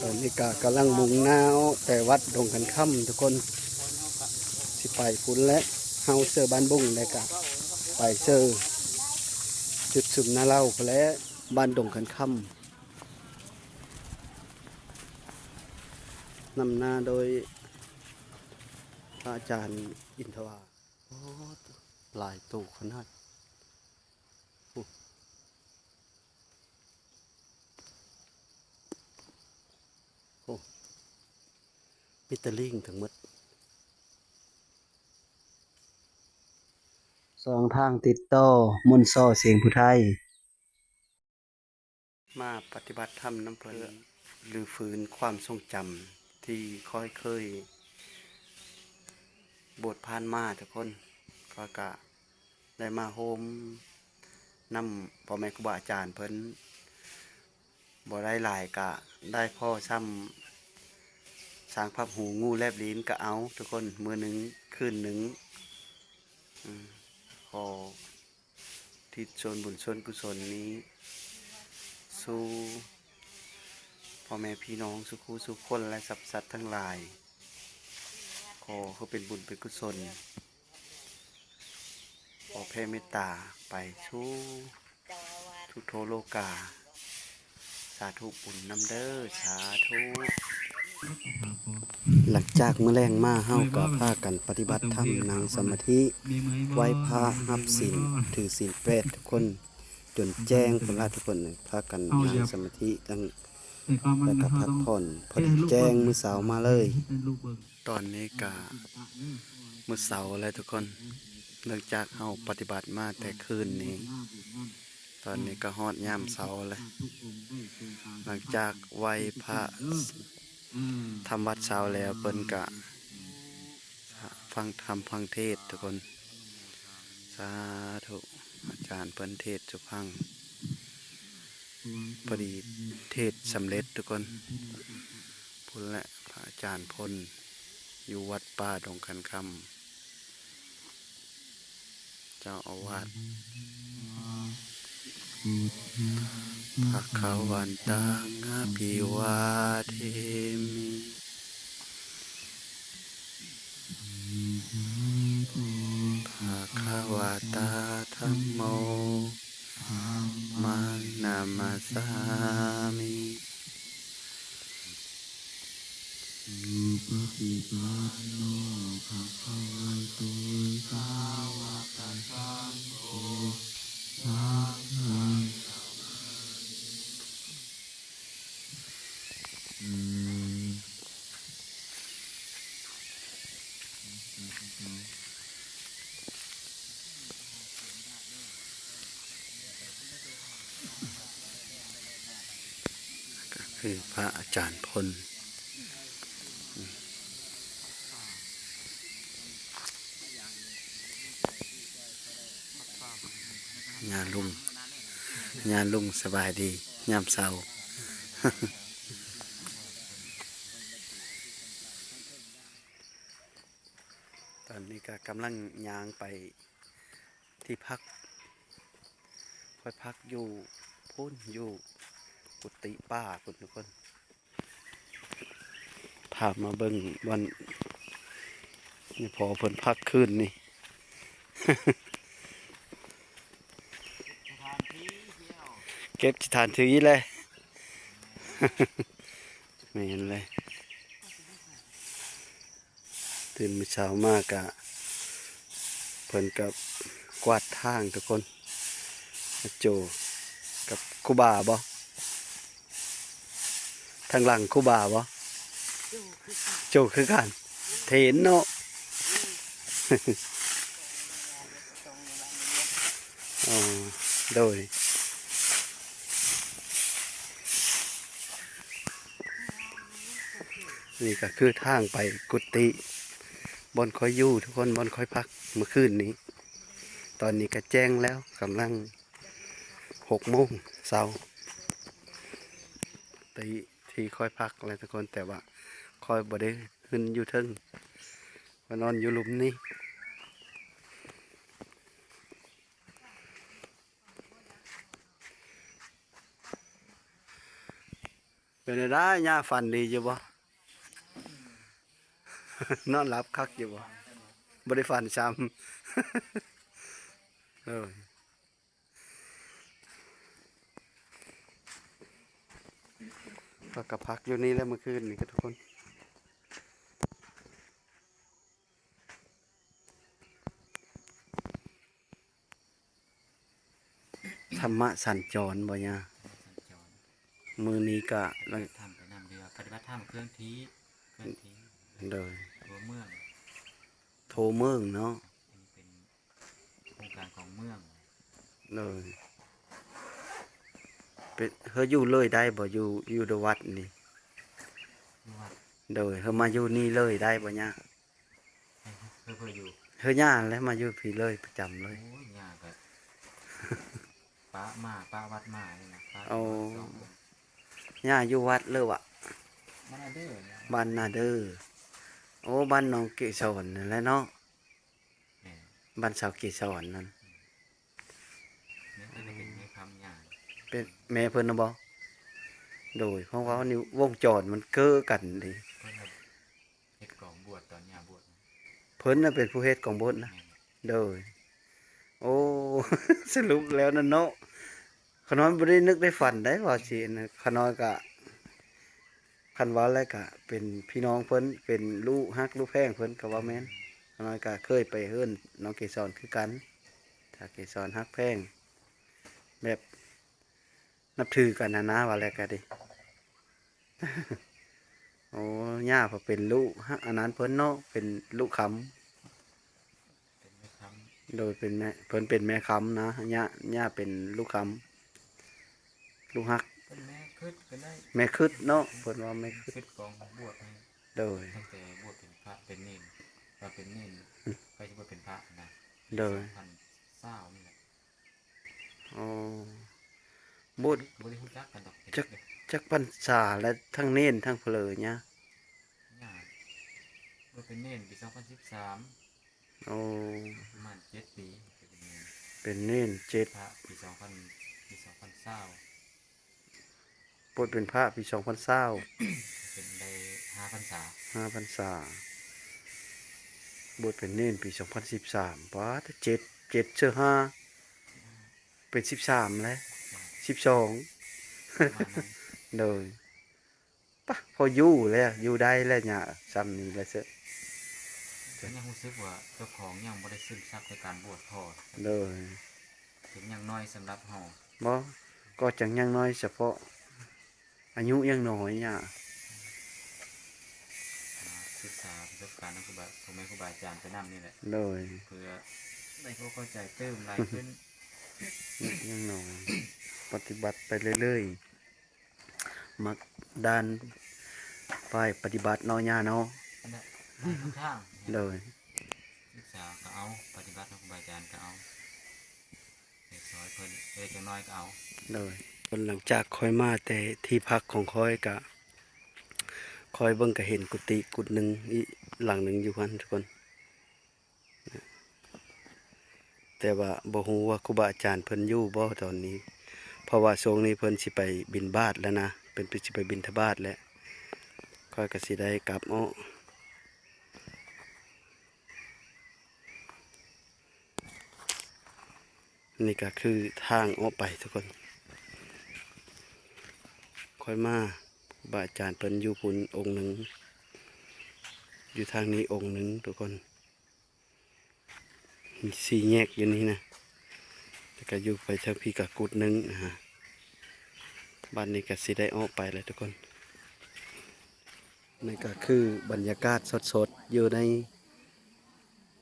ຕອນນີ້ກະກຳລັງມຸ່ງໜ້າອອກແຕ່ວັດດົງຂັນຄຳທຸກຄົນ ຊິໄປພຸ້ນແຫຼະ. ເຮົາເຊີບ້ານບຸງ ແລ້ວກະໄປເຊີຈຸດຊຸມນາເລົາພຸ້ນແຫຼະ ບ້ານດົງຂັນຄຳ ນຳໜ້າໂດຍພະອາຈານອິນທະວາ. ໂອ້ ຫຼາຍໂຕຂະໜາດ. ໂອ້ ໂອ້ ມີແຕ່ລີງທັງໝົດ. ຊ່ອງທາງຕິດຕໍ່ ມົນສໍ່ ສຽງຜູ້ໄທ. ມາປະຕິບັດທຳນຳເພິ່ນ ເພື່ອຮື້ຟື້ນຄວາມຊົງຈຳທີ່ຂ້ອຍເຄີຍບວດຜ່ານມາທຸກຄົນ. ຂ້ອຍກະໄດ້ມາໂຮມນຳພໍ່ແມ່ຄູບາອາຈານເພິ່ນ ບໍ່ໄດ້ຫຼາຍກະໄດ້ພໍຊ່ຳສ້າງພັບຫູງູແລບລີນກະເອົາທຸກຄົນ ມື້ໜຶ່ງຄືນໜຶ່ງ. ອືມ ຂໍ ທິດສ່ວນບຸນສ່ວນກຸສົນນີ້ສູ່ພໍ່ແມ່ພີ່ນ້ອງສູ່ຄູ່ສູ່ຄົນ ແລະ ສັບພະສັດທັງຫຼາຍ. ຂໍໃຫ້ເປັນບຸນເປັນກຸສົນ ຂໍແຜ່ເມດຕາໄປສູ່ ທຸກທົ່ວໂລກາ. ສາທຸບຸນນຳເດີ ສາທຸ. ຫຼັງຈາກມື້ແລງມາ ເຮົາກໍພາກັນປະຕິບັດທຳ ນັ່ງສະມາທິ ໄຫວ້ພະ ຮັບສິນ ຖືສິນແປດທຸກຄົນ ຈົນແຈ້ງພຸ້ນລະທຸກຄົນ. ພາກັນນັ່ງສະມາທິ ແລ້ວກໍພັກຜ່ອນ ພໍດີແຈ້ງມື້ເຊົ້າມາເລີຍ. ຕອນນີ້ກະມື້ເຊົ້າແລ້ວທຸກຄົນ ຫຼັງຈາກເຮົາປະຕິບັດມາແຕ່ຄືນນີ້ ຕອນນີ້ກະຮອດຍາມເຊົ້າແລ້ວ. ຫຼັງຈາກໄຫວ້ພະ ທຳວັດເຊົ້າແລ້ວ ເພິ່ນກະຟັງທຳຟັງເທດທຸກຄົນ. ສາທຸ ອາຈານເພິ່ນເທດສູ່ຟັງ ພໍດີເທດສຳເລັດທຸກຄົນ. ພຸ້ນແຫຼະ ພະອາຈານພົນ ຢູ່ວັດປ່າດົງຂັນຄຳ ເຈົ້າອາວາດ. ພະຄະວັນຕັງ ອະພິວາເທມິ. ພະຄະວະຕາ ທຳໂມ ທຳມັງ ນະມັດສາມິ. ສຸປະຕິປັນໂນ ພະຄະວະໂຕ ສາວະກະສັງໂຄ ສາງຄັງ ກໍຄືພະອາຈານພົນ ຍາລຸງ ຍາລຸງ ສະບາຍດີຍາມເຊົ້າ. ຕອນນີ້ກໍກຳລັງຍ່າງໄປທີ່ພັກ ຂ້ອຍພັກຢູ່ພຸ້ນ ຢູ່ກຸຕິປ່າພຸ້ນທຸກຄົນ. ພາມາເບິ່ງບ່ອນນີ້ພໍ່ເພິ່ນພັກຄືນນີ້ ເກັບສະຖານທີ່ແຫຼະ ແມ່ນເລີຍ. ຕື່ນມື້ເຊົ້າມາກະ ເພິ່ນກະກວາດທາງທຸກຄົນ ໂຈ ກັບຄູບາບໍ? ທາງຫຼັງຄູບາບໍ? ໂຈຄືກັນ ເທນເນາະ. ອໍ ໂດຍ ນີ້ກໍຄືທາງໄປກຸຕິ ບ່ອນຂ້ອຍຢູ່ທຸກຄົນ ບ່ອນຂ້ອຍພັກເມື່ອຄືນນີ້. ຕອນນີ້ກໍແຈ້ງແລ້ວ ກຳລັງຫົກໂມງເຊົ້າ ທີ່ ທີ່ຂ້ອຍພັກແຫຼະທຸກຄົນ ແຕ່ວ່າຂ້ອຍບໍ່ໄດ້ຂຶ້ນຢູ່ເທິງ ຂ້ອຍນອນຢູ່ລຸ່ມນີ້. ເປັນຈັ່ງໃດ ຍ່າຝັນດີຢູ່ບໍ່? ນອນຫຼັບຄັກຢູ່ບໍ່? ບໍ່ໄດ້ຝັນຊ້ຳ. ເອີ ຂ້ອຍກໍພັກຢູ່ນີ້ແຫຼະມື້ຄືນນີ້ກໍທຸກຄົນ. ທຳມະສັນຈອນບໍ່ຍ່າ? ທຳມະສັນຈອນ. ມື້ນີ້ກະ ປະຕິບັດທຳໄປນຳເທື່ອ ປະຕິບັດທຳເຄື່ອນທີ່ ເຄື່ອນທີ່. ໂດຍ. ຕົວເມືອງ ໂທເມືອງເນາະ. ອັນນີ້ເປັນໂຄງການຂອງເມືອງ. ໂດຍ. ເປັນ ເຮົາຢູ່ເລີຍໄດ້ບໍ່? ຢູ່ ຢູ່ໃນວັດນີ້. ຢູ່ວັດ. ໂດຍ. ເຮົາມາຢູ່ນີ້ເລີຍໄດ້ບໍ່ຍ່າ? ເຮີ ເຮີ ເຮີຢູ່ ເຮີຍ່າແຫຼະ ມາຢູ່ພີ້ເລີຍ ປະຈຳເລີຍ. ໂອ້ຍ ຍ່າກໍປະມາ ປະວັດມານີ້ນະ ປະ. ໂອ້ ຢູ່ວັດສອງຄົນ. ຍ່າຢູ່ວັດເລີຍວະ? ບ້ານນາເດີ. ບ້ານນາເດີ. ໂອ້ ບ້ານນ້ອງເກສອນນັ້ນແຫຼະເນາະ. ແມ່ນ. ບ້ານສາວເກສອນນັ້ນ. ແມ່ເພິ່ນກໍເປັນແມ່ຄຳຍ່າ. ເປັນແມ່ເພິ່ນນະບໍ່? ໂດຍ. ເພາະວ່ານີ້ວົງຈອນມັນເກີກັນເດ້. ເພິ່ນ ເຮັດກອງບວດຕອນຍ່າບວດ. ເພິ່ນນະເປັນຜູ້ເຮັດກອງບວດນະ. ແມ່ນ. ໂດຍ. ໂອ້ ສະຫຼຸບແລ້ວນັ້ນເນາະ ຂະນ້ອຍບໍ່ໄດ້ນຶກໄດ້ຝັນໄດ໋ວ່າຊິອັນນັ້ນ. ຂະນ້ອຍກະ ຄັນວ່າແລ້ວກະເປັນພີ່ນ້ອງເພິ່ນ ເປັນລູກຮັກລູກແພງເພິ່ນກໍວ່າແມ່ນ. ຂະນ້ອຍກະເຄີຍໄປເຮືອນນ້ອງເກສອນຄືກັນ ຖ້າເກສອນຮັກແພງ ແບບ ນັບຖືກັນຫັ້ນນະ ວ່າແລ້ວກະເດ. ໂອ້ ຍ່າເພິ່ນເປັນລູກ ອັນນັ້ນເພິ່ນເນາະ ເປັນລູກຄຳ. ເປັນແມ່ຄຳ. ໂດຍ ເປັນແມ່ ເພິ່ນເປັນແມ່ຄຳນະ ຍ່າ ຍ່າເປັນລູກຄຳ ລູກຮັກ. ເປັນແມ່ຄຶດກໍໄດ້ ແມ່ຄຶດເນາະ ເພິ່ນວ່າແມ່ຄຶດ ຄຶດກອງບວດໃຫ້. ໂດຍ. ຕັ້ງແຕ່ບວດເປັນພະເປັນເນນ ວ່າເປັນເນນ ໃກ້ຊິບວດເປັນພະນະ. ໂດຍ. ສອງພັນຊາວນີ້ແຫຼະ. ອໍ ບໍ່ ບໍ່ໄດ້ຮູ້ຈັກກັນດອກ. ຈັກ ຈັກພັນສາແລ້ວ ທັງເນນທັງເພີຍຍະ? ຍາກ ເພິ່ນເປັນເນນປີສອງພັນສິບສາມ. ໂອ້ ປະມານເຈັດປີ ເປັນເນນ ເປັນເນນເຈັດ ພະປີສອງພັນ ປີສອງພັນຊາວ. ບວດເປັນພະປີສອງພັນຊາວ ເປັນໄດ້ຫ້າພັນສາ ຫ້າພັນສາ. ບວດເປັນເນນປີສອງພັນສິບສາມ ປາດ ເຈັດ ເຈັດເຊີຫ້າ ເປັນສິບສາມແລ້ວ ສິບສອງ ປະມານນັ້ນ. ໂດຍ. ປະ ພໍຢູ່ແລ້ວ ຢູ່ໄດ້ແລ້ວຍາ ຊ່ຳນີ້ແຫຼະເຊີ. ຍັງຮູ້ສຶກວ່າເຈົ້າຂອງຍັງບໍ່ໄດ້ຊຶມຊັບໃນການບວດພໍ. ໂດຍ. ເປັນຫຍັງນ້ອຍສຳລັບເຮົາ. ບໍ່ ກໍຈັ່ງຍັງນ້ອຍສະເພາະອາຍຸຍັງນ້ອຍຍາ ສຶກສາປະສົບການນຳຄູບາ ພໍ່ແມ່ຄູບາອາຈານໄປນຳນີ້ແຫຼະ. ໂດຍ. ເພື່ອໄດ້ຄວາມເຂົ້າໃຈຕື່ມຫຼາຍຂຶ້ນ. ອາຍຸຍັງນ້ອຍ ປະຕິບັດໄປເລື້ອຍໆ. ມັກດ້ານຝ່າຍປະຕິບັດເນາະ ຍ່າເນາະ. ອັນນັ້ນ ຫຼາຍທາງ. ໂດຍ. ສຶກສາກໍເອົາ ປະຕິບັດນຳຄູບາອາຈານກໍເອົາ ເຮັດຊ່ອຍເພິ່ນເລັກນ້ອຍກໍເອົາ. ໂດຍ. ຫຼັງຈາກຂ້ອຍມາແຕ່ທີ່ພັກຂອງຂ້ອຍ ກະຂ້ອຍເບິ່ງກະເຫັນກຸຕິກຸດໜຶ່ງ ອີກຫຼັງໜຶ່ງຢູ່ຫັ້ນທຸກຄົນ. ແຕ່ວ່າບໍ່ຮູ້ວ່າຄູບາອາຈານເພິ່ນຢູ່ບໍ່ຕອນນີ້ ເພາະວ່າຊ່ວງນີ້ເພິ່ນຊິໄປບິນບາດແລ້ວນະ ເພິ່ນຊິໄປບິນທະບາດແລ້ວ ຂ້ອຍກໍຊິໄດ້ກັບເນາະ. ນີ້ກໍຄືທາງອອກໄປທຸກຄົນ. ຂ້ອຍມາ ຄູບາອາຈານເພິ່ນຢູ່ພຸ້ນອົງໜຶ່ງ ຢູ່ທາງນີ້ອົງໜຶ່ງທຸກຄົນ. ມີສີ່ແຍກຢູ່ນີ້ນະ ແລ້ວກໍຢູ່ໄປທາງພີ້ກໍກຸດໜຶ່ງນະ. ບາດນີ້ກໍຊິໄດ້ອອກໄປແລ້ວທຸກຄົນ. ນີ້ກໍຄືບັນຍາກາດສົດໆ ຢູ່ໃນ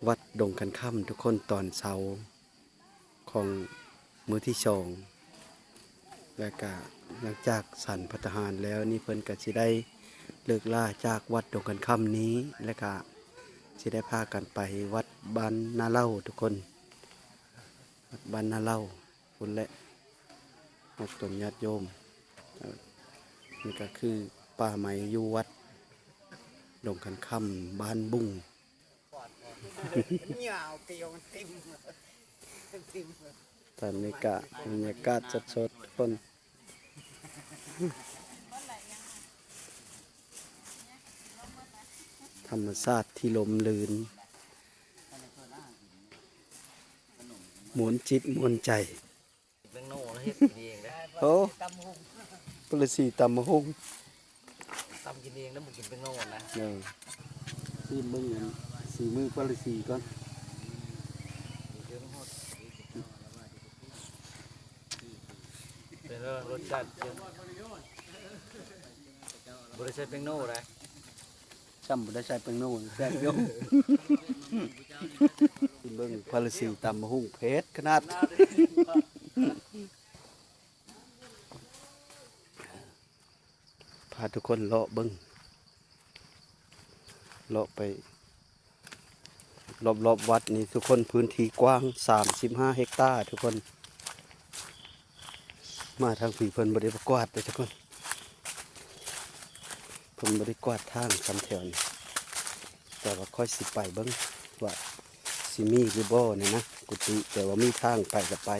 ວັດດົງຄັນຄຳທຸກຄົນ ຕອນເຊົ້າຂອງມື້ທີສອງ. ແລ້ວກະຫຼັງຈາກສັນພັດຕາຫານແລ້ວນີ້ ເພິ່ນກະຊິໄດ້ເລີກລາຈາກວັດດົງຄັນຄຳນີ້ ແລ້ວກະຊິໄດ້ພາກັນໄປວັດບ້ານນາເຫຼົ່າທຸກຄົນ ວັດບ້ານນາເຫຼົ່າພຸ້ນແຫຼະ ຮວບຕົນຍາດໂຍມ. ນີ້ກະຄືປ່າໄມ້ຢູ່ວັດດົງຄັນຄຳ ບ້ານບຸງ. ຍາວ ຕອນນີ້ກະບັນຍາກາດສົດໆ ຄົນ. ທຳມະຊາດທີ່ລົມລື່ນ ມ່ວນຈິດມ່ວນໃຈ. ແປ້ງໂນເຮັດກິນເອງເດ້. ໂອ້ ປາລະສີຕຳບັກຫຸ່ງ ຕຳກິນເອງນະ ບໍ່ກິນແປ້ງໂນນະ. ເອີ ຊີມເບິ່ງອັນສີມືປາລະສີກ່ອນ. ເປັນແນວໃດ ລົດຊາດ ບໍ່ໄດ້ໃສ່ແປ້ງໂນໄດ໋. ຊ້ຳບໍ່ໄດ້ໃສ່ແປ້ງໂນ ແຊບຢູ່. ເບິ່ງພາລາສີຕຳບັກຫຸ່ງເຜັດຂະໜາດ. ພາທຸກຄົນເລາະເບິ່ງ ເລາະໄປ ລອບໆວັດນີ້ທຸກຄົນ, ພື້ນທີ່ກວ້າງສາມສິບຫ້າເຮັກຕາທຸກຄົນ. ມາທາງພີ້ເພິ່ນບໍ່ໄດ້ມາກວາດເດ້ທຸກຄົນ, ເພິ່ນບໍ່ໄດ້ກວາດທາງສ່ຳແຖວນີ້. ແຕ່ວ່າຂ້ອຍຊິໄປເບິ່ງວ່າຊິມີຫຼືບໍ່ນີ້ນະ ກຸຕິ, ແຕ່ວ່າມີທາງໄປກໍໄປ.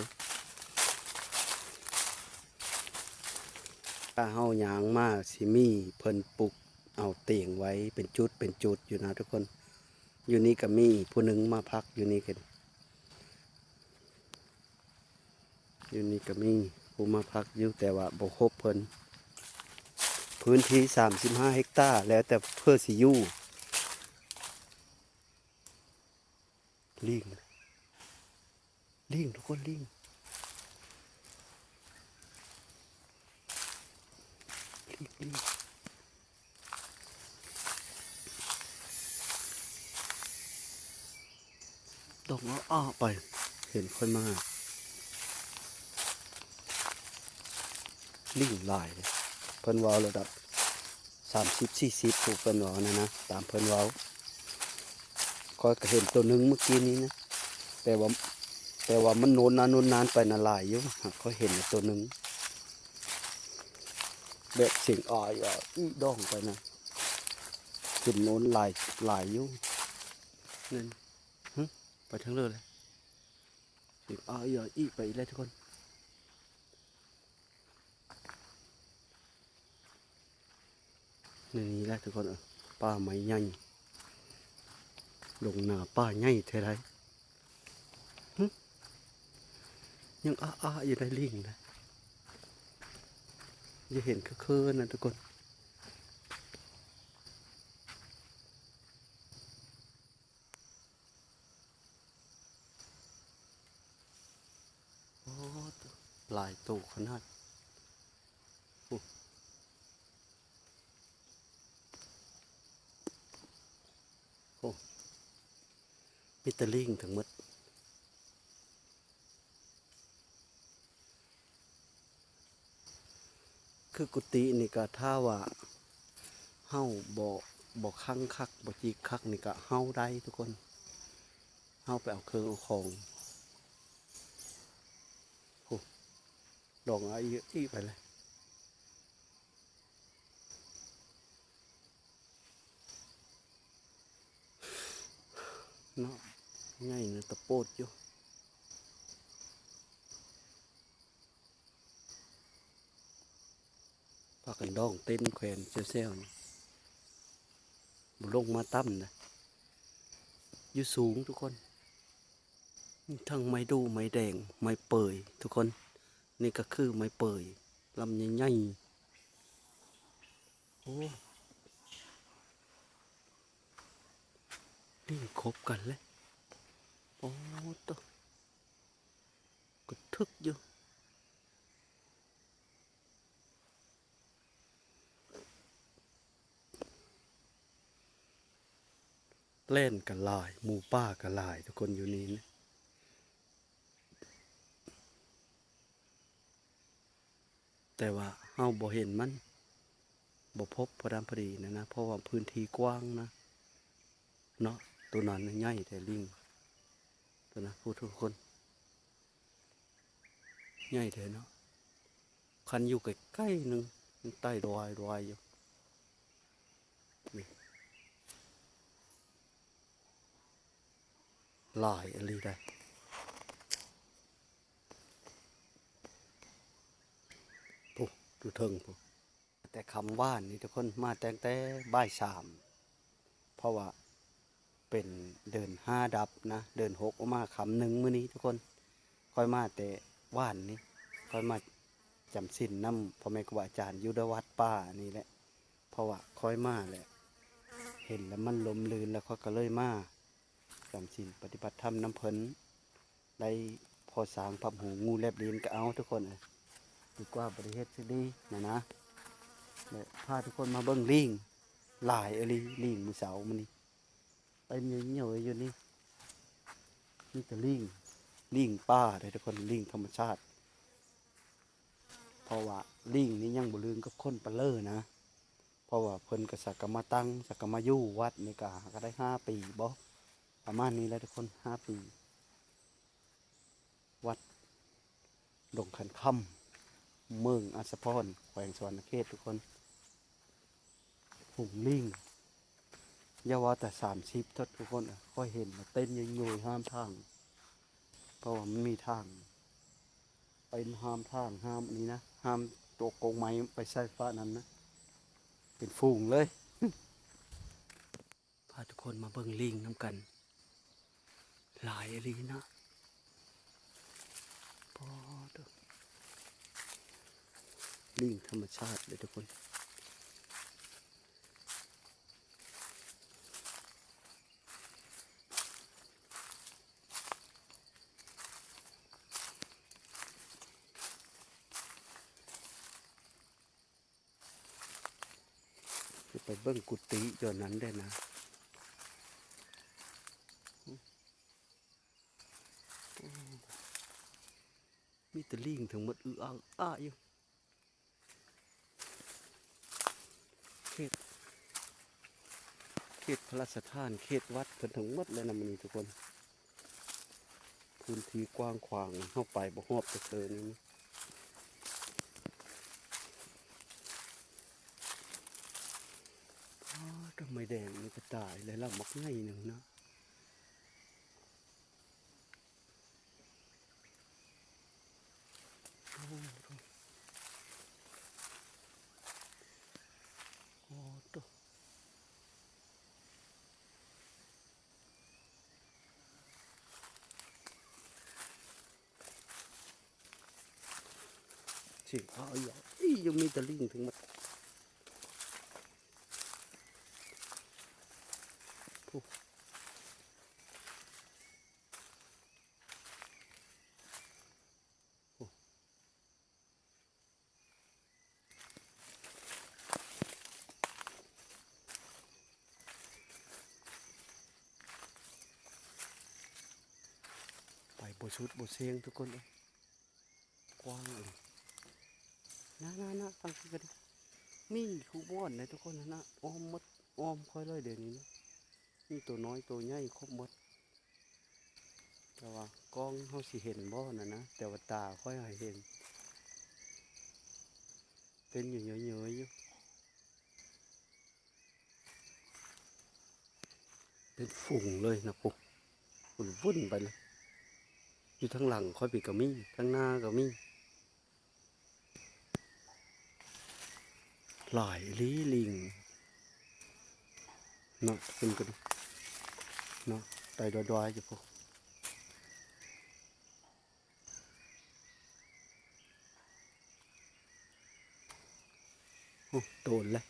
ຖ້າເຮົາຍ່າງມາຊິມີເພິ່ນປຸກ ເອົາຕຽງໄວ້ເປັນຈຸດເປັນຈຸດຢູ່ນະທຸກຄົນ. ຢູ່ນີ້ກໍມີຜູ້ໜຶ່ງມາພັກຢູ່ນີ້ກັນ, ຢູ່ນີ້ກໍມີຜູ້ມາພັກຢູ່ ແຕ່ວ່າບໍ່ຄົບເພິ່ນ. ພື້ນທີ່ສາມສິບຫ້າເຮັກຕາ ແລ້ວແຕ່ເພິ່ນຊິຢູ່. ລີງ ລີງທຸກຄົນ ລີງ ລີງ ລີງ ດອງອ້າໆໄປ ເຫັນຂ້ອຍມາ. ລີງຫຼາຍ ເພິ່ນເວົ້າລະດັບ ສາມສິບ ສີ່ສິບ ຜູ້ເພິ່ນເວົ້ານັ້ນນະ ຕາມເພິ່ນເວົ້າ. ຂ້ອຍກໍເຫັນໂຕໜຶ່ງມື້ກີ້ນີ້ນະ ແຕ່ວ່າ ແຕ່ວ່າມັນໂນນນານໂນນນານໄປນະ ຫຼາຍຢູ່. ຫາກຂ້ອຍເຫັນໂຕໜຶ່ງແບບສຽງອາຍອາອີດອງໄປນະ ຂຶ້ນໂນນຫຼາຍ ຫຼາຍຢູ່ນັ້ນ. ຫຶ ໄປທາງເລີແລ້ວ ສຽງອາຍອາອີໄປອີກແລ້ວທຸກຄົນ. ນີ້ແຫຼະທຸກຄົນເອີຍ ປ່າໄມ້ໃຫຍ່ ດົງນາປ່າໃຫຍ່ແທ້ໃດ. ຫຶ ຍັງອ້າໆຢູ່ໃນລີງນະ ຢ່າເຫັນຄືໆນະທຸກຄົນ. ໂອ້ ຫຼາຍໂຕຂະໜາດ. ໂອ້ ໂອ້ ມີແຕ່ລີງທັງໝົດ. ຄືກຸຕິນີ້ກະ ຖ້າວ່າເຮົາບໍ່ ບໍ່ຂັງຄັກ ບໍ່ຈິກຄັກນີ້ກະເຫົ່າໄດ້ທຸກຄົນ. ເຫົ່າໄປເອົາເຄື່ອງເອົາຂອງ. ໂອ້ ດອງອາອີໄປເລີຍ. ເນາະ ໃຫຍ່ນະ ຕະໂປດຢູ່. ພາກັນດອງເຕັ້ນແຂວນແຊວໆ ບໍ່ລົງມາຕ່ຳນະ ຢູ່ສູງທຸກຄົນ. ມີທັງໄມ້ດູ່ ໄມ້ແດງ ໄມ້ເປີຍທຸກຄົນ. ນີ້ກໍຄືໄມ້ເປີຍ ລຳໃຫຍ່ໆ. ໂອ້ ລິງຄົບກັນເລີຍ. ໂອ້ ໂຕ ກະທຶກຢູ່. ແລ່ນກໍຫຼາຍ ໝູປ່າກໍຫຼາຍທຸກຄົນຢູ່ນີ້ນະ. ແຕ່ວ່າເຮົາບໍ່ເຫັນມັນ ບໍ່ພົບພໍດຳພໍດີນະນະ ເພາະວ່າພື້ນທີ່ກວ້າງນະເນາະ. ໂຕນັ້ນນະໃຫຍ່ແທ້ ລິງ ໂຕນັ້ນ ຜູ້ທຸກຄົນ ໃຫຍ່ແທ້ເນາະ. ຄັນຢູ່ໃກ້ໆໜຶ່ງ ມັນໄຕ່ລອຍໆຢູ່ນີ້. ຫຼາຍອີ່ຫຼີໃດ໋. ພຸ້ນ ຢູ່ເທິງພຸ້ນ. ແຕ່ຄ່ຳວານນີ້ທຸກຄົນ ມາຕັ້ງແຕ່ບ່າຍສາມ ພ ພາະວ່າເປັນເດືອນຫ້າດັບນະ ເດືອນຫົກອອກມາຄ່ຳໜຶ່ງມື້ນີ້ທຸກຄົນ. ຂ້ອຍມາແຕ່ວານນີ້ ຂ້ອຍມາຈຳສິນນຳພໍ່ແມ່ຄູບາອາຈານຢູ່ໃນວັດປ່ານີ້ແຫຼະ. ເພາະວ່າຂ້ອຍມາແລ້ວເຫັນແລ້ວມັນລົມລື່ນ ແລ້ວຂ້ອຍກໍເລີຍມາຈຳສິນປະຕິບັດທຳນຳເພິ່ນ. ໄດ້ພໍສ້າງພາບຫູງູແລັບລີນກໍເອົາທຸກຄົນເອີຍ ດີກວ່າບໍ່ໄດ້ເຮັດຊິດີນະນະ. ແລະ ພາທຸກຄົນມາເບິ່ງລີງ ຫຼາຍອີ່ຫຼີ ລີງມື້ເຊົ້າມື້ນີ້ ເຕັມເຍີຍໆຢູ່ນີ້ ມີແຕ່ລີງ ລີງປ່າເດ້ທຸກຄົນ ລີງທຳມະຊາດ. ເພາະວ່າລີງນີ້ຍັງບໍ່ລຶ້ງກັບຄົນປານເລີນະ ເພາະວ່າເພິ່ນກໍສັກກະມາຕັ້ງ ສັກກະມາຢູ່ວັດນີ້ກໍ ກໍໄດ້ຫ້າປີບໍ ປະມານນີ້ແຫຼະທຸກຄົນ ຫ້າປີ. ວັດດົງຂັນຄຳ ເມືອງອາດສະພອນ ແຂວງສະຫວັນນະເຂດທຸກຄົນ. ຝູງລີງ ຢ່າວ່າແຕ່ສາມສິບເທື່ອທຸກຄົນ ຂ້ອຍເຫັນເຕັມໂຍຍໆຫ້າມທາງ ເພາະວ່າມັນມີທາງ ເຕັມຫ້າມທາງ ຫ້າມອັນນີ້ນະ ຫ້າມຕົວກົງໄມ້ໄປໃສ່ຟ້ານັ້ນນະ ເປັນຝູງເລີຍ. ພາທຸກຄົນມາເບິ່ງລີງນຳກັນ ຫຼາຍອີ່ຫຼີນະ ປາດໂທ້ ລີງທຳມະຊາດເດ້ທຸກຄົນ. ຊິໄປເບິ່ງກຸຕິຢູ່ນັ້ນເດ້ນະ ມີແຕ່ລີງທັງໝົດ ອືອອາອືອອາຢູ່. ເຂດ ເຂດພະລາຊະທານ ເຂດວັດເພິ່ນທັງໝົດເລີຍນະມື້ນີ້ທຸກຄົນ ພື້ນທີ່ກວ້າງຂວາງ ເຮົາໄປບໍ່ຮອບຈັກເທື່ອນີ້. ອ້າ ຕົ້ນໄມ້ແດງນີ້ກໍຕາຍແລ້ວລະ ບັກໃຫຍ່ໜຶ່ງນະ. ໂອ້ໂຫ ໂອ້ໂຫ ຊິເອົາອີ່ຫຍັງອີກ ຍັງມີແຕ່ລີງທັງໝົດ ໂອ້. ໄປບໍ່ສຸດບໍ່ເສັງທຸກຄົນເອີຍ ກວ້າງອີ່ຫຼີ ນະໆໆ ຝັ່ງພຸ້ນກໍມີ ມີຄູ່ບ່ອນໃດ໋ທຸກຄົນຫັ້ນນະ ອ້ອມໝົດ ອ້ອມຂ້ອຍເລີຍດຽວນີ້ນະ ມີໂຕນ້ອຍໂຕໃຫຍ່ຄົບໝົດ. ແຕ່ວ່າກ້ອງເຮົາຊິເຫັນບໍ່ຫັ້ນນະ ແຕ່ວ່າຕາຂ້ອຍຫາເຫັນ ເປັນຢູ່ເຍີຍໆຢູ່ ເປັນຝູງເລີຍນະພຸ້ນ ວຸ້ນໄປເລີຍ ຢູ່ທາງຫຼັງຂ້ອຍພີ້ກໍມີ ທາງໜ້າກໍມີ. ຫຼາຍອີ່ຫຼີລີງເນາະ ເພິ່ນກໍເນາະ ໄຕ່ດອຍໆຢູ່ພຸ້ນ ໂອ້ ໂຕນແລ້ວ.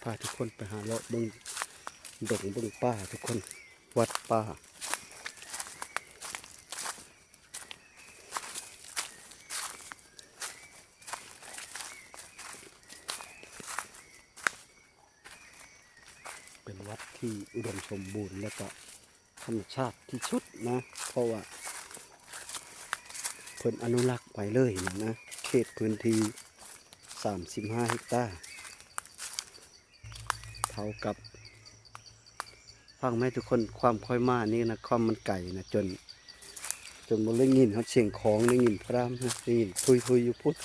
ພາທຸກຄົນໄປຫາເລາະເບິ່ງດົງເບິ່ງປ່າທຸກຄົນ ວັດປ່າ. ເປັນວັດທີ່ອຸດົມສົມບູນ ແລະກະທຳມະຊາດທີ່ສຸດນະ ເພາະວ່າເພິ່ນອະນຸລັກໄວ້ເລີຍນະ ເຂດພື້ນທີ່ສາມສິບຫ້າເຮັກຕາ ເທົ່າກັບ ຟັງແມ່ທຸກຄົນ ຄວາມຂ້ອຍມານີ້ນະ ຄວາມມັນໄກນະ ຈົນ ຈົນບໍ່ໄດ້ຍິນຮອດສຽງຂອງ ໄດ້ຍິນພະລາມນະ ໄດ້ຍິນທຸຍໆຢູ່ພຸ້ນ.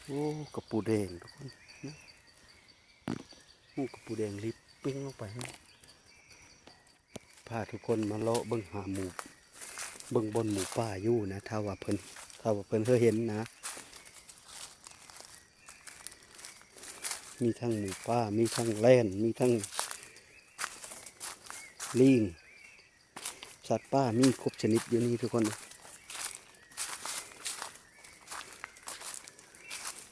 ໂອ້ ກະປູແດງທຸກຄົນນະ. ຮູ້ກະປູແດງລິບປິ້ງລົງໄປຫັ້ນ. ພາທຸກຄົນມາເລາະເບິ່ງຫາໝູ ເບິ່ງບ່ອນໝູປ່າຢູ່ນະ ຖ້າວ່າເພິ່ນ ຖ້າວ່າເພິ່ນເຄີຍເຫັນນະ. ມີທັງໝູປ່າ ມີທັງແລນ ມີທັງລີງ ສັດປ່າມີຄົບຊະນິດຢູ່ນີ້ທຸກຄົນ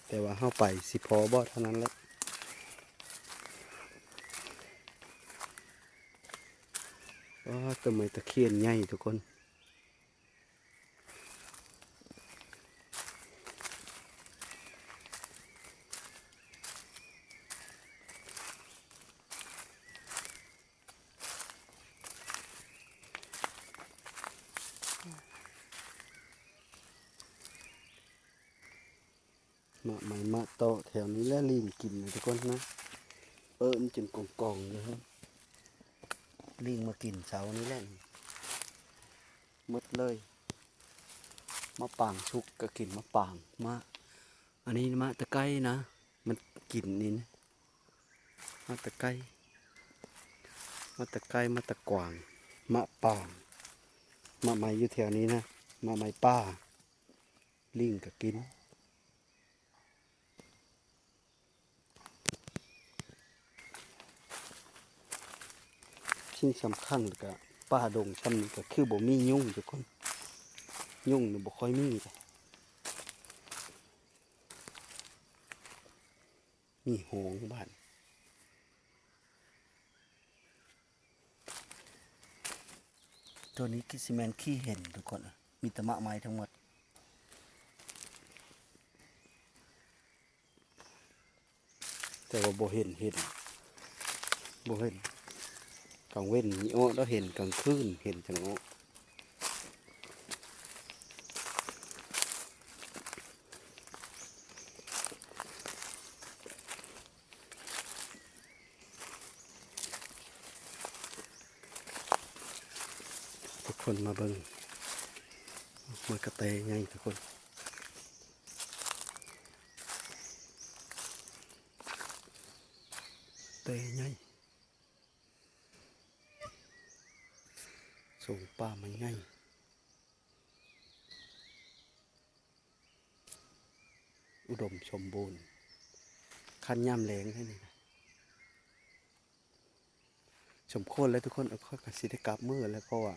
ແຕ່ວ່າເຮົາໄປຊິພໍບໍ່ເທົ່ານັ້ນແຫຼະ. ວ້າ ຕົ້ນໄມ້ຕະຄຽນໃຫຍ່ທຸກຄົນ. ໝາກໄມ້ໝາກເຕາະແຖວນີ້ແຫຼະ ລີງກິນນະທຸກຄົນນະ. ເອີ ມັນຈົນກອງໆຢູ່ ລີງມາກິນເຊົ້ານີ້ແຫຼະ ໝົດເລີຍ. ໝາກປາງສຸກກະກິນໝາກປາງ ມາ ອັນນີ້ໝາກຕະໄກນະ ມັນກິນນີ້ນະ ໝາກຕະໄກ ໝາກຕະໄກ ໝາກຕະກວາງ ໝາກປາງ. ໝາກໄມ້ຢູ່ແຖວນີ້ນະ ໝາກໄມ້ປ່າ ລີງກະກິນ. ສິ່ງສຳຄັນກະ ປ່າດົງຊ່ຳນີ້ກະຄືບໍ່ມີຍຸງທຸກຄົນ ຍຸງນີ້ບໍ່ຄ່ອຍມີເດ. ມີຫອງບ້ານ ໂຕນີ້ຄືຊິແມ່ນຂີ້ເຫັນທຸກຄົນ ມີແຕ່ໝາກໄມ້ທັງໝົດ ແຕ່ວ່າບໍ່ເຫັນເຫັນ ບໍ່ເຫັນກາງເວັນນີ້ເນາະ ເຫັນກາງຄືນເຫັນຈັ່ງເນາະ. ທຸກຄົນມາເບິ່ງໝາກກະແຕໃຫຍ່ທຸກຄົນ ແຕໃຫຍ່ ສົງປ່າໄມ້ໃຫຍ່ ອຸດົມສົມບູນ ຄັນຍາມແລ້ງແທ້ນີ້ນະ. ສົມຄວນແລ້ວທຸກຄົນ ຂ້ອຍກະຊິໄດ້ກັບມື້ແລ້ວ ເພາະວ່າ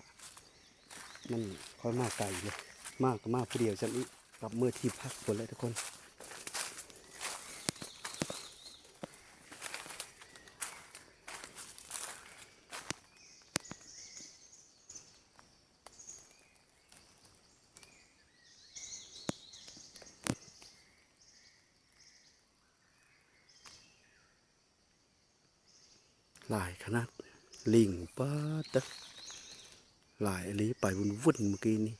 ມັນ ຂ້ອຍມາໄກເລີຍ ມາກະມາຜູ້ດຽວຊ້ຳອີກ ກັບມື້ທີ່ພັກພຸ້ນແຫຼະທຸກຄົນ. ຫຼາຍຂະໜາດ ລິງ ປາດເຕີ ຫຼາຍອີ່ຫຼີ ໄປວຸ້ນໆມື້ກີ້ນີ້.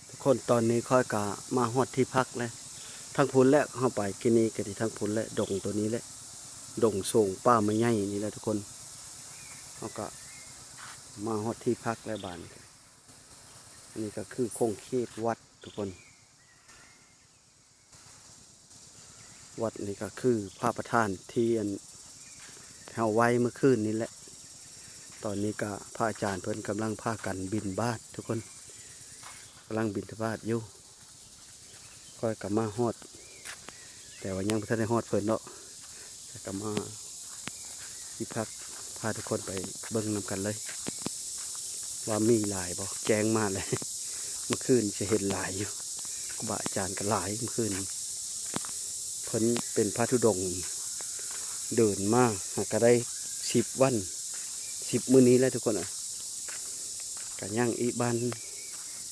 ທຸກຄົນ ຕອນນີ້ຂ້ອຍກະມາຮອດທີ່ພັກແລ້ວ ທາງພຸ້ນແຫຼະ ເຮົາໄປກີ້ນີ້ກະທີ່ທາງພຸ້ນແຫຼະ ດົງໂຕນີ້ແຫຼະ ດົງໂສງປ່າໄມ້ໃຫຍ່ນີ້ແຫຼະທຸກຄົນ. ເຮົາກະມາຮອດທີ່ພັກແລ້ວບາດນີ້ ອັນນີ້ກະຄືຂົງເຂດວັດທຸກຄົນ. ວັດນີ້ກະຄືພະປະທານທີ່ອັນ ເຮົາໄຫວ້ມື້ຄືນນີ້ແຫຼະ. ຕອນນີ້ກະພະອາຈານເພິ່ນກຳລັງພາກັນບິນບາດທຸກຄົນ ກຳລັງບິນທະບາດຢູ່. ຂ້ອຍກະມາຮອດ ແຕ່ວ່າຍັງບໍ່ທັນໄດ້ຮອດເພິ່ນເນາະ ແຕ່ກະມາ ທີ່ພັກ ພາທຸກຄົນໄປເບິ່ງນຳກັນເລີຍ ວ່າມີຫຼາຍບໍ່ ແຈ້ງມາເລີຍ. ມື້ຄືນຈະເຫັນຫຼາຍຢູ່ ຄູບາອາຈານກະຫຼາຍມື້ຄືນ. ເພິ່ນເປັນພະທຸດົງ ເດີນມາຫາກະໄດ້ສິບວັນ ສິບມື້ນີ້ແຫຼະທຸກຄົນເອີຍ. ກະຍັງອີກບ້ານ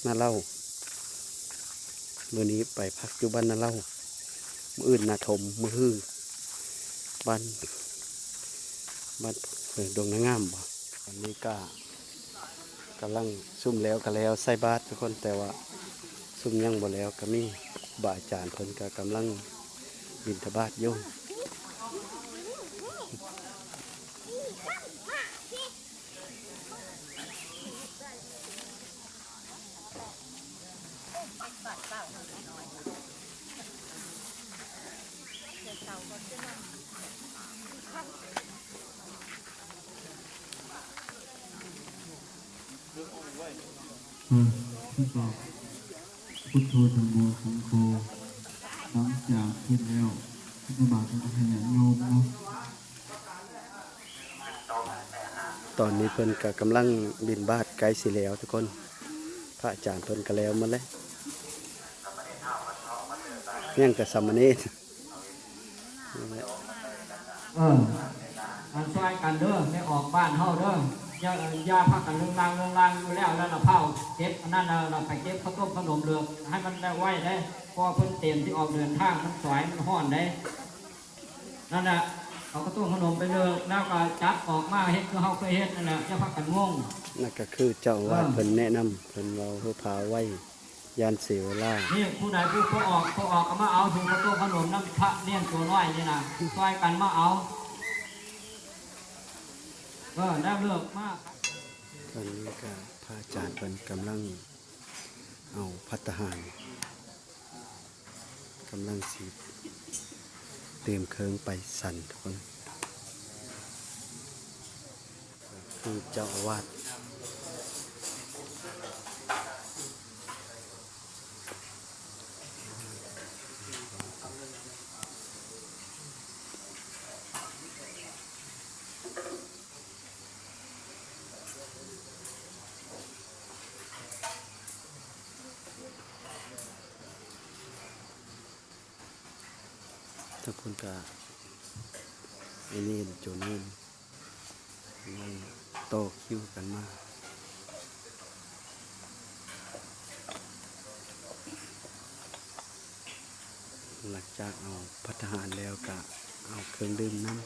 ນາເລົາ ມື້ນີ້ໄປພັກຢູ່ບ້ານນາເລົາ ມື້ອື່ນນາຖົມ ມື້ຮືບ້ານ ບ້ານ ເອີ ດົງນາງາມບໍ. ອັນນີ້ກະກຳລັງ ຊຸມແລ້ວກະແລ້ວໃສ່ບາດທຸກຄົນ ແຕ່ວ່າຊຸມຍັງບໍ່ແລ້ວກະມີ ຄູບາອາຈານເພິ່ນກະກຳລັງບິນທະບາດຢູ່. ເອີ ຄືເກົ່າ ພຸດໂທ ທຳໂມ ສັງໂຄ ຫຼັງຈາກເຮັດແລ້ວ ບິນທະບາດກໍໃຫ້ຍາດໂຍມເນາະ. ຕອນນີ້ເພິ່ນກະກຳລັງບິນທະບາດໃກ້ຊິແລ້ວທຸກຄົນ ພະອາຈານເພິ່ນກະແລ້ວໝົດແລ້ວ ຍັງແຕ່ສາມະເນນ. ເອີ ອັນຊ່ອຍກັນເດີ ແມ່ອອກບ້ານເຮົາເດີ ຢ່າ ຢ່າພາກັນເລື່ອງລາງເລື່ອງລາງຢູ່ແລ້ວ ແລ້ວລະພາວເກັບອັນນັ້ນ ແລ້ວລະໄປເກັບເຂົ້າຕົ້ມເຂົ້າໜົມເລີກ ໃຫ້ມັນໄວເດ້ ເພາະວ່າເພິ່ນເຕຍມຊິອອກເດີນທາງ ມັນສວຍ ມັນຮ້ອນເດ້. ນັ້ນແຫຼະ ເອົາເຂົ້າຕົ້ມເຂົ້າໜົມໄປເລີກ ແລ້ວກໍຈັບອອກມາເຮັດຄືເຮົາເຄີຍເຮັດນັ້ນແຫຼະ ຢ່າພາກັນງົງ. ນັ້ນກໍຄືເຈົ້າອາວາດ ເອີ ເພິ່ນແນະນຳ ເພິ່ນເວົ້າເພື່ອພາໄວ້ ຢ້ານເສຍເວລາ. ນີ້ຜູ້ໃດຜູ້ບໍ່ອອກ ບໍ່ອອກກໍມາເອົາ ຖົງເຂົ້າຕົ້ມເຂົ້າໜົມນຳພະເນນຕົວນ້ອຍນີ້ນະ ຊ່ອຍກັນມາເອົາ. ເອີ ແລ້ວເລີກມາ. ຕອນນີ້ກໍພະອາຈານເພິ່ນກຳລັງເອົາພັດຕາຫານ ກຳລັງຊິຕຽມເຄື່ອງໄປສັນທຸກຄົນ ຄືເຈົ້າອາວາດ. ທາງພຸ້ນກະໄອ້ເນນ ໂຈເນນ ກຳລັງຕໍ່ຄິວກັນມາ ຫຼັງຈາກເອົາພັດຕາຫານແລ້ວກະເອົາເຄື່ອງດື່ມນຳ.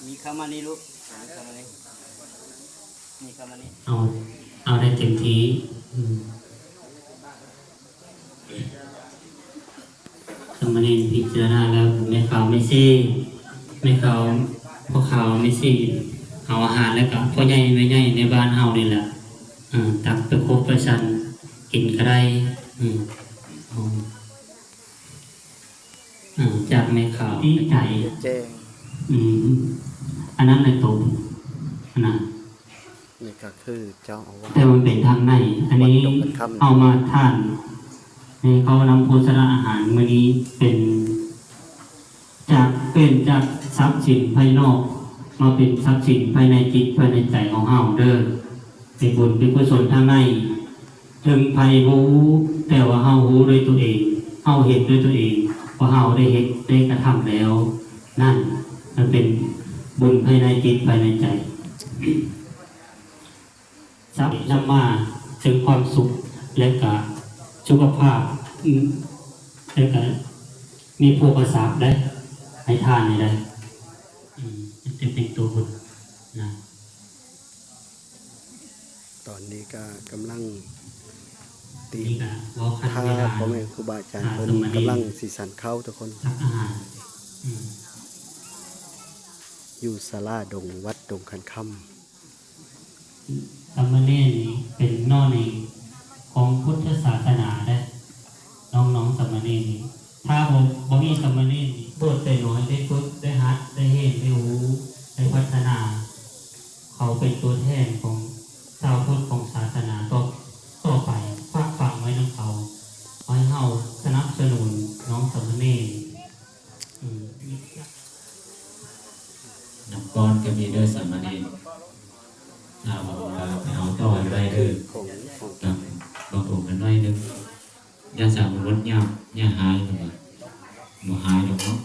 ມີເຂົ້າມານີ້ລູກ ມີເຂົ້າມານີ້ ມີເຂົ້າມານີ້ ເອົາ ເອົາໄດ້ເຕັມທີ່ ອືມ ສາມະເນນພິຈາລະນາແລ້ວ ແມ່ຂາວແມ່ຊີ ແມ່ຂາວ ພໍ່ຂາວແມ່ຊີ ເອົາອາຫານ ແລ້ວກະພໍ່ໃຫຍ່ແມ່ໃຫຍ່ໃນບ້ານເຮົານີ້ແຫຼະ ເອີ ຕັກໄປຄົບໄປສັນ ກິນກະໄດ້ ອືມ ເອົາ ເອົາຈາກແມ່ຂາວ ດີໃຈ ແຈ້ງ ອືມ ອັນນັ້ນແຫຼະໂຕ ອັນນັ້ນ ນີ້ກໍຄືເຈົ້າອາວາດ ແຕ່ມັນເປັນທາງໃນ ອັນນີ້ ວັດດົງຂັນຄຳ ເອົາມາທານ ໃຫ້ເຂົ້ານຳໂພຊະນາອາຫານມື້ນີ້ເປັນ ຈາກ ເປັນຈາກຊັບສິນພາຍນອກ ມາເປັນຊັບສິນພາຍໃນຈິດພາຍໃນໃຈຂອງເຮົາເດີ ເປັນບຸນເປັນກຸສົນທາງໃນ ເຖິງໃຜບໍ່ຮູ້ ແຕ່ວ່າເຮົາຮູ້ດ້ວຍຕົວເອງ ເຮົາເຫັນດ້ວຍຕົວເອງ ວ່າເຮົາໄດ້ເຮັດ ໄດ້ກະທຳແລ້ວ ນັ້ນ ມັນເປັນບຸນພາຍໃນຈິດພາຍໃນໃຈ. ຊັບນຳມາເຖິງຄວາມສຸກ ແລະກະສຸຂະພາບ ອືມ ແລະກະມີໂພຄະຊັບໄດ້ ໃຫ້ທານນີ້ໄດ້ ອືມ ມັນຈະເປັນໂຕບຸນນະ. ຕອນນີ້ກະກຳລັງຕຽມ ນີ້ກະລໍຄັນເວລາ ຖ້າພໍ່ແມ່ຄູບາອາຈານເພິ່ນ ກຳລັງຊິສັນເຂົ້າທຸກຄົນ ຕັກອາຫານ ອືມ ຢູ່ສາລາດົງ ວັດດົງຂັນຄຳ. ສາມະເນນນີ້ເປັນໜໍ່ເໜັງຂອງພຸດທະສາສະໜາເດ້ ນ້ອງໆ ສາມະເນນນີ້ ຖ້າບໍ່ ບໍ່ມີສາມະເນນນີ້ ບົວດແຕ່ນ້ອຍໄດ້ຝຶກ ໄດ້ຫັດ ໄດ້ຮຽນ ໄດ້ຮູ້ ໄດ້ພັດທະນາ ເຂົາເປັນຕົວແທນຂອງຊາວພຸດຂອງສາສະໜາຕໍ່ ຕໍ່ໄປ ຝາກຝັງໄວ້ນຳເຂົາ ຂໍໃຫ້ເຮົາສະໜັບສະໜູນນ້ອງສາມະເນນ ອືມ ນ້ຳກ້ອນກໍມີເດີສາມະເນນ ຖ້າວ່າໄປເອົາຕໍ່ໄດ້ເດີ ກັບບາງອົງກັນໜ້ອຍໜຶ່ງ ຢ່າສາມະບົດຍາວ ຢ່າຫາຍ ບໍ່ຫາຍດອກເນາະ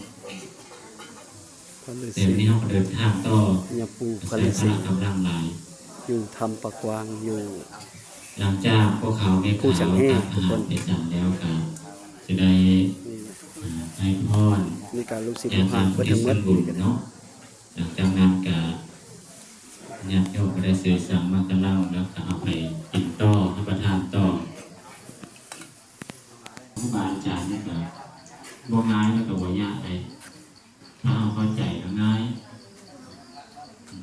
ແຕ່ມື້ນີ້ເຮົາກໍເດີນທາງຕໍ່ ຍາປູພະລິສິງ ໃຊ້ພະລະກຳລັງຫຼາຍ ຢູ່ຖ້ຳປາກວ້າງ ຢູ່ ຫຼັງຈາກພວກເຂົາແມ່ຂາວຕັກອາຫານເປັນອັນແລ້ວກໍຈະໄດ້ ອ່າ ໃຫ້ພອນ ນີ້ກໍລູກສິດລູກຫາເພິ່ນທັງໝົດເນາະ ຫຼັງຈາກນັ້ນກໍຍາດໂຍມກໍໄດ້ເສສັງມັງຄະລັງ ແລ້ວກໍເອົາໄປກິນຕໍ່ ຮັບປະທານຕໍ່ ຄູບາອາຈານນີ້ກໍບໍ່ງ່າຍ ແລ້ວກໍບໍ່ຍາກໃດ ຖ້າເຮົາເຂົ້າໃຈກໍງ່າຍ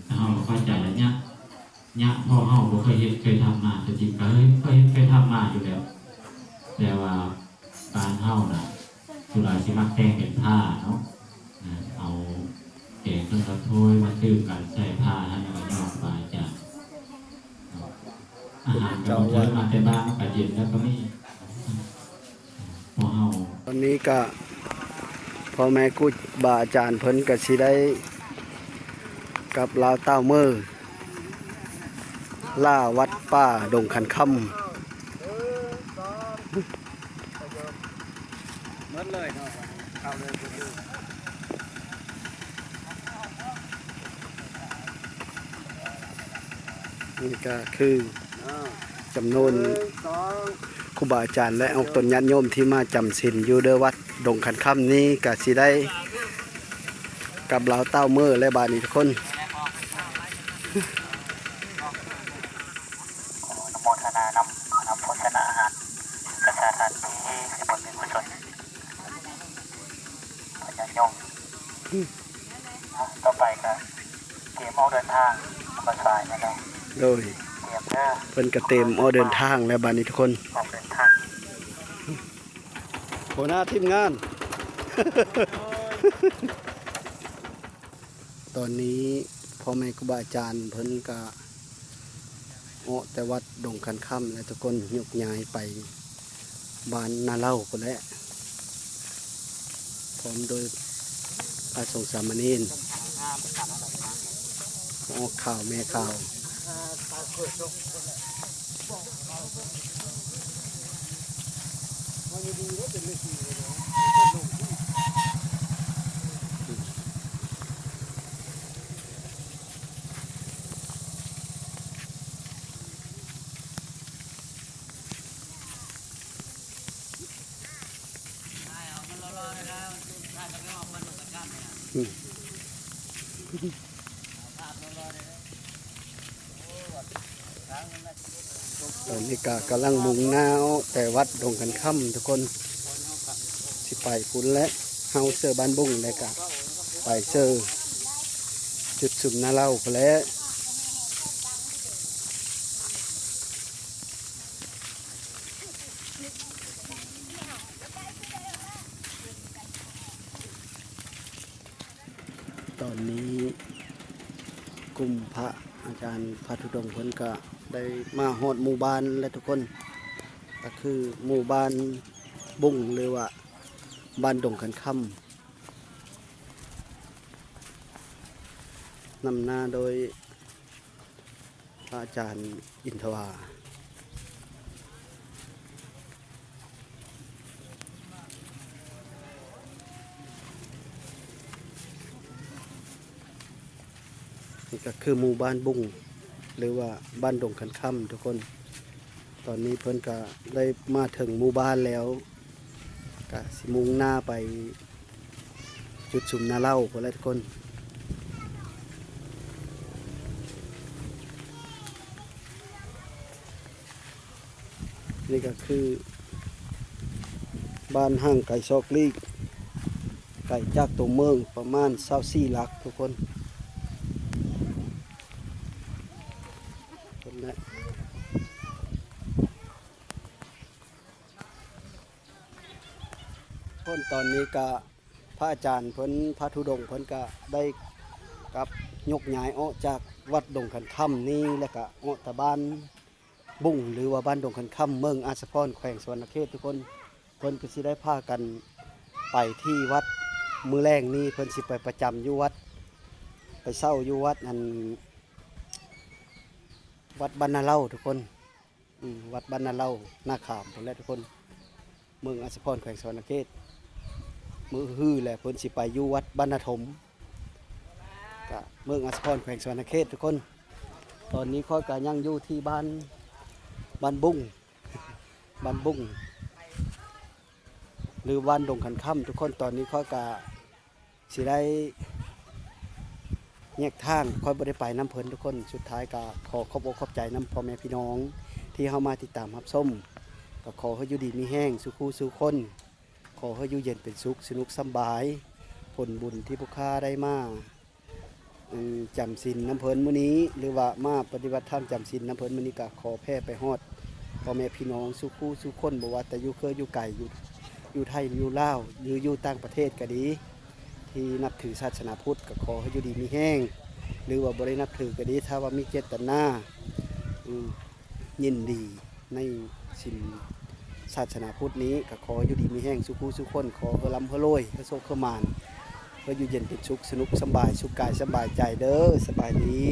ຖ້າເຮົາບໍ່ເຂົ້າໃຈແລ້ວ ຍະ ເພາະເຮົາບໍ່ເຄີຍເຮັດເຄີຍທຳມາ ແຕ່ຈິງກໍເຄີຍເຮັດເຄີຍທຳມາຢູ່ແລ້ວ ແຕ່ວ່າບ້ານເຮົານະ ສ່ວນຫຼາຍຊິມັກແຕ່ງເປັນຜ້າເນາະ ເອົາແກງເຄື່ອງລຳໂພຍມາຕື່ມກັນໃສ່ຜ້າຫັ້ນ ແລ້ວກໍຍ້ອມຄຮູບາອາຈານເນາະ ອາຫານກໍບາງເທື່ອມາແຕ່ບ້ານ ມັນກໍເຢັນແລ້ວກໍມີ ພວກເຮົາ ຕອນນີ້ກະພໍ່ແມ່ຄູບາອາຈານເພິ່ນກະຊິໄດ້ກັບລາວຕ່າວເມີລ່າວັດປ່າດົງຂັນຄຳ ນີ້ກະຄືຈຳນວນຄູບາອາຈານ ແລະ ອອກຕົນຍາດໂຍມທີ່ມາຈຳສິນຢູ່ເດີວັດດົງຂັນຄຳນີ້ ກະຊິໄດ້ກັບລາວຕ່າວເມີແລ້ວບາດນີ້ທຸກຄົນ. ອະນຸໂມທະນານຳ ນຳໂພຊະນາອາຫານ ກະສາທານທີ່ໃຫ້ບຸນໃຫ້ກຸສົນ ຍາດໂຍມ ຕໍ່ໄປກໍກຽມອອກເດີນທາງ ສາຍແລ້ວເນາະ ໂດຍ ກຽມເດີ ເພິ່ນກໍກຽມອອກເດີນທາງແລ້ວບາດນີ້ທຸກຄົນ ອອກເດີນທາງ ຫົວໜ້າທີມງານ ຕອນນີ້ພໍ່ແມ່ຄູບາອາຈານເພິ່ນກະອອກແຕ່ວັດດົງຂັນຄຳແລ້ວທຸກຄົນ ຍົກຍ້າຍໄປ ບ້ານນາເຫຼົ່າພຸ້ນແຫຼະ ພ້ອມໂດຍພະສົງສາມະເນນ ພໍ່ຂາວແມ່ຂາວ. ຕອນນີ້ກະກຳລັງມຸ່ງໜ້າອອກແຕ່ວັດດົງຂັນຄຳທຸກຄົນ ຊິໄປພຸ້ນແຫຼະ ເຮົາເຊີບ້ານບຸ້ງ ແລ້ວກະໄປເຊີຈຸດຊຸມນາເຫຼົ່າພຸ້ນແຫຼະ. ຕອນນີ້ກຸ່ມພະອາຈານພະທຸດົງເພິ່ນກະໄດ້ມາຮອດໝູ່ບ້ານແລ້ວທຸກຄົນ ກະຄືໝູ່ບ້ານບຸ້ງ ຫຼືວ່າບ້ານດົງຂັນຄຳ ນຳໜ້າໂດຍ ພະອາຈານອິນທະວາ. ນີ້ກະຄືໝູ່ບ້ານບຸ້ງ ຫຼືວ່າບ້ານດົງຂັນຄຳທຸກຄົນ. ຕອນນີ້ເພິ່ນກະໄດ້ມາເຖິງໝູ່ບ້ານແລ້ວ ກະຊິມຸ່ງໜ້າໄປ ຈຸດຊຸມນາເຫຼົ່າພຸ້ນແຫຼະທຸກຄົນ. ນີ້ກະຄືບ້ານຫ່າງໄກຊອກຫຼີກ ໄກຈາກຕົວເມືອງປະມານຊາວສີ່ຫຼັກທຸກຄົນ. ຄົນຕອນນີ້ກະ ພະອາຈານເພິ່ນ ພະທຸດົງເພິ່ນກະໄດ້ກັບຍົກຍ້າຍອອກຈາກວັດດົງຂັນຄຳນີ້ ແລ້ວກະອອກຕາບ້ານບຸ້ງ ຫຼືວ່າບ້ານດົງຂັນຄຳ ເມືອງອາດສະພອນ ແຂວງສະຫວັນນະເຂດທຸກຄົນ. ເພິ່ນກະຊິໄດ້ພາກັນໄປທີ່ວັດ ມື້ແລງນີ້ເພິ່ນຊິໄປປະຈຳຢູ່ວັດ ໄປເຊົ່າຢູ່ວັດ ອັນ ວັດບ້ານນາເຫຼົ່າທຸກຄົນ. ອືມ ວັດບ້ານນາເຫຼົ່າ ນາຂາມພຸ້ນແຫຼະທຸກຄົນ ເມືອງອາດສະພອນ ແຂວງສະຫວັນນະເຂດ. ມື້ຮືແຫຼະເພິ່ນຊິໄປຢູ່ວັດບ້ານນາຖົມ ກະເມືອງອາດສະພອນ ແຂວງສະຫວັນນະເຂດທຸກຄົນ. ຕອນນີ້ຂ້ອຍກະຍັງຢູ່ທີ່ບ້ານ ບ້ານບຸ້ງ ບ້ານບຸ້ງ ຫຼື ບ້ານດົງຂັນຄຳທຸກຄົນ. ຕອນນີ້ຂ້ອຍກະ ຊິໄດ້ແຍກທາງ ຂ້ອຍບໍ່ໄດ້ໄປນຳເພິ່ນທຸກຄົນ. ສຸດທ້າຍກະຂໍຂອບອົກຂອບໃຈນຳພໍ່ແມ່ພີ່ນ້ອງທີ່ເຂົ້າມາຕິດຕາມຮັບຊົມ ກະຂໍໃຫ້ຢູ່ດີມີແຮງສູ່ຄູ່ສູ່ຄົນ ຂໍໃຫ້ຢູ່ເຢັນເປັນສຸກ ສະໜຸກສຳບາຍ. ຜົນບຸນທີ່ພວກຂ້າໄດ້ມາ ອັນຈຳສິນນຳເພິ່ນມື້ນີ້ ຫຼືວ່າມາປະຕິບັດທຳຈຳສິນນຳເພິ່ນມື້ນີ້ ກໍຂໍແຜ່ໄປຮອດພໍ່ແມ່ພີ່ນ້ອງສູ່ຄູ່ສູ່ຄົນ ບໍ່ວ່າແຕ່ຢູ່ເຄືອຢູ່ໄກ ຢູ່ ຢູ່ໄທ ຢູ່ລາວ ຫຼືຢູ່ຕ່າງປະເທດກໍດີ ທີ່ນັບຖືສາສະໜາພຸດ ກໍຂໍໃຫ້ຢູ່ດີມີແຮງ ຫຼືວ່າບໍ່ໄດ້ນັບຖືກໍດີ ຖ້າວ່າມີເຈດຕະນາ ອື ຍິນດີໃນສິນສາສະໜາພຸດນີ້ ກໍຂໍຢູ່ດີມີແຮງສູ່ຄູ່ສູ່ຄົນ ຂໍໃຫ້ລ່ຳໃຫ້ລວຍ ໃຫ້ໂຊກໃຫ້ໝານ ໃຫ້ຢູ່ເຢັນເປັນສຸກ ສະໜຸກສຳບາຍ ສຸກກາຍສຳບາຍໃຈເດີ້. ສະບາຍດີ.